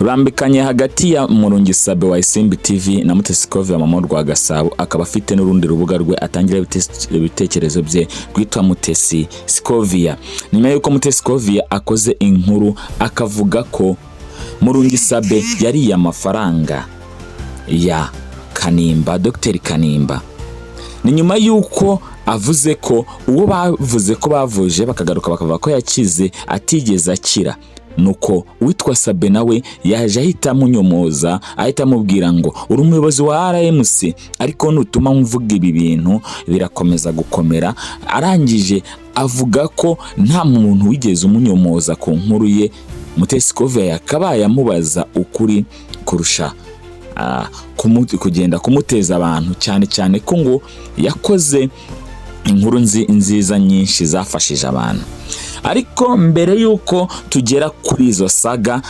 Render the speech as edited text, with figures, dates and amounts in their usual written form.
Rurambikanye hagati ya Murungi Sabe wa Isimbi TV na Mutesi Scovia Mama rwa Gasabo, akaba afite n'urundi rubuga rwe atangira ibitekerezo bye rwitwa Mutesi Scovia. Nyuma y'uko Mutesi Scovia akoze inkuru akavuga ko Murungi Sabe yariye amafaranga ya Kanimba, Dr Kanimba, ni nyuma y'uko avuze ko uwo bavuze ko bavuje bakagaruka bakavuga ko yakize atigeze akira. Nuko uwitwa Sabe nawe yaje ahita amunyomoza, ahita amubwira ngo uri umuyobozi wa RMC, ariko nutuma mvuga ibi bintu birakomeza gukomera. Arangije avuga ko nta muntu wigeze umunyomoza ku nkuru ye. Mutesi Scovia yakabaye amubaza ukuri kurusha kugenda kumuteza abantu, cyane cyane ko ngo yakoze inkuru nziza nyinshi zafashije abantu. Ariko mbere y'uko tugera kuri izo saga